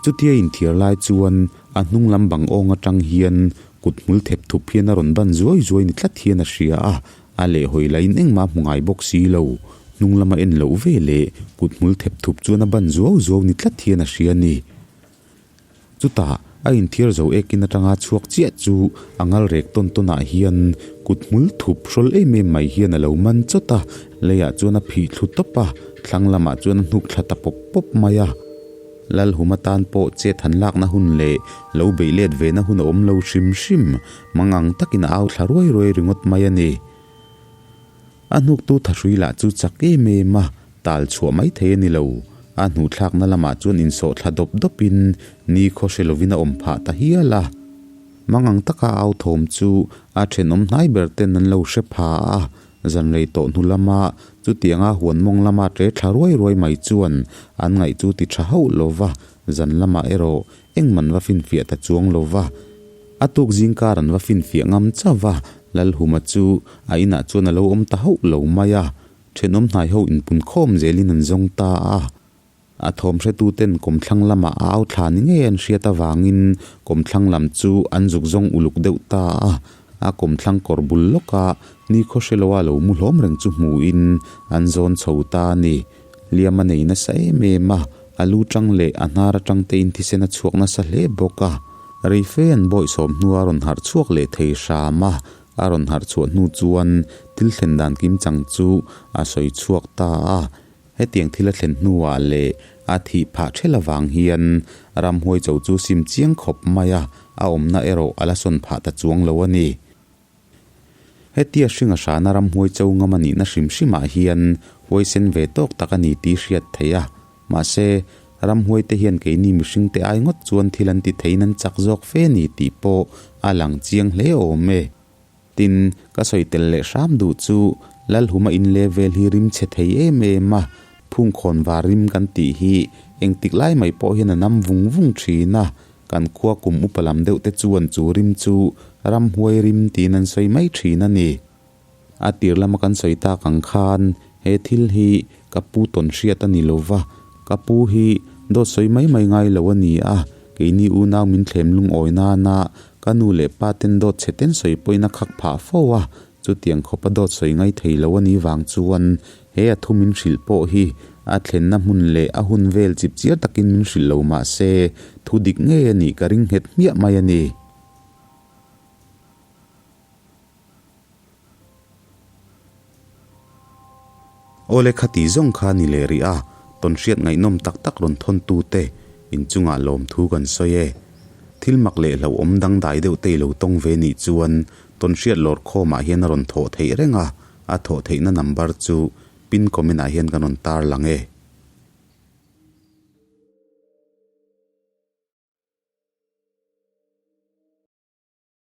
Chutia inthiar lai chuan a hnung lam bang awng atang hian kut hmul thep thup hian a rawn ban zuai zuai ni tlat hian a hria a. A lehhawi lahin engmah hmu ngai bawk si lo. Hnung lama en loh ve leh kut hmul thep thup chuan a ban zuau zuau ni tlat hian a hria a ni. Chutah a inthiar zo ekin atanga chhuak chiah chu a ngal rek tawn tawnah hian kut hmul thup hrawl em em mai hian a lo man chawt a, leiah chuan a phih thlu tawp a, thlang lamah chuan a hnuk thla ta pawp pawp mai a. Lalhum atan pawh chet han lakna hun leh lo beih let ve na hun a awm lo hrim hrim. Mangang takin a au thla ruai ruai ringawt mai a ni. A hnuktu thahrui lah chu chak em em a, tal chhuah mai thei a ni lo. A hnuhthlakna lamah chuan insawh thla dawp dawpin ni khaw hre lovin a awm phah ta hial a. Mangang taka a au thawm chu a thenawm hnai ber ten an lo hre pha a, zan rei tawh hnu lama chutianga huan mawng lama tle thla ruai ruai mai chuan an ngaih chu ti tha hauh lova, zan lamah erawh Engman va finfiah ta chuang lo va, a tuk zingkar an va finfiah ngam chauh va, Lalhuma chu a inah chuan a lo awm ta hauh lo mai a, thenawm hnai ho inpun khawm zelin an zawng ta a. A thawm hretuten kawmthlang lamah a au thla ni ngei an hriat avangin kawmthlang lam chu an zuk zawng uluk deuh ta a, a kawmthlang kawr bul lawka nikhaw hreloa lo mu hlawm reng chu hmuhin an zawn chho ta a ni. Hliam a nei nasa em em a, a lu tang leh a hnar atang te in thisen a chhuak nasa hle bawk a. Reife an bawihsawm hnu a rawn harh chhuak leh thei hram a, a rawn harh chhuah hnu chuan thil thlen dan kim chang chu a sawi chhuak ta a. Hetiang thil a thlen hnuah leh a thih phah ṭhel avang hian ramhuai cho chu sim chiang khawp mai a, a awmna erawh a la sawn phah ta chuang lo a ni. Hetia hringa hrana ramhuai cho ngam a nihna hrim hrimah hian huaisen ve tawk tak a ni tih hriat theih a. Mahse, ramhuaite hian keini mihringte ai ngawt chuan thil an ti theiin an chak zawk fe a ni tih pawh a lang chiang hle awm e. Tin, ka sawi tel leh hram duh chu Lalhuma inle vel hi rim chhe thei em em a, phungkhawn var rim kan tih hi engtik lai mai pawh hian a nam vung vung thin a, Kan khua kum upa lam deuh te chuan chu rim chu ramhuai rim tiin an sawi mai thin a ni. A tir lama kan sawi tak ang khan he thil hi ka pu tawn hriat a ni lo va, ka pu hi dawt sawi mai mai ngai lo a ni a, keini unau min thlem lungawi nana ka nu leh pa ten dawt chhe ten sawi pawhin a khak phah fo a, chutiang khawpa dawt sawi ngai thei lo a nih vang chuan He a thu min hrilh pawh hi a thlenna hmun leh a hun vel chip chiar takin min hrilh lo mah se, thu dik ngei a nih ka ring nghet hmiah mai a ni. Awle khati zawng kha ni leh rih a, tawnhriat ngaihnawm tak tak rawn thawn tute inchungah lawmthu kan sawi e. Thil mak leh hlauhawm dangdai deuh te i lo tawng ve nih chuan tawnhriat lawr khawmah hian a rawn thawh theih reng a, A thawh theihna number chu pin comment ah hian kan rawn tar lang e.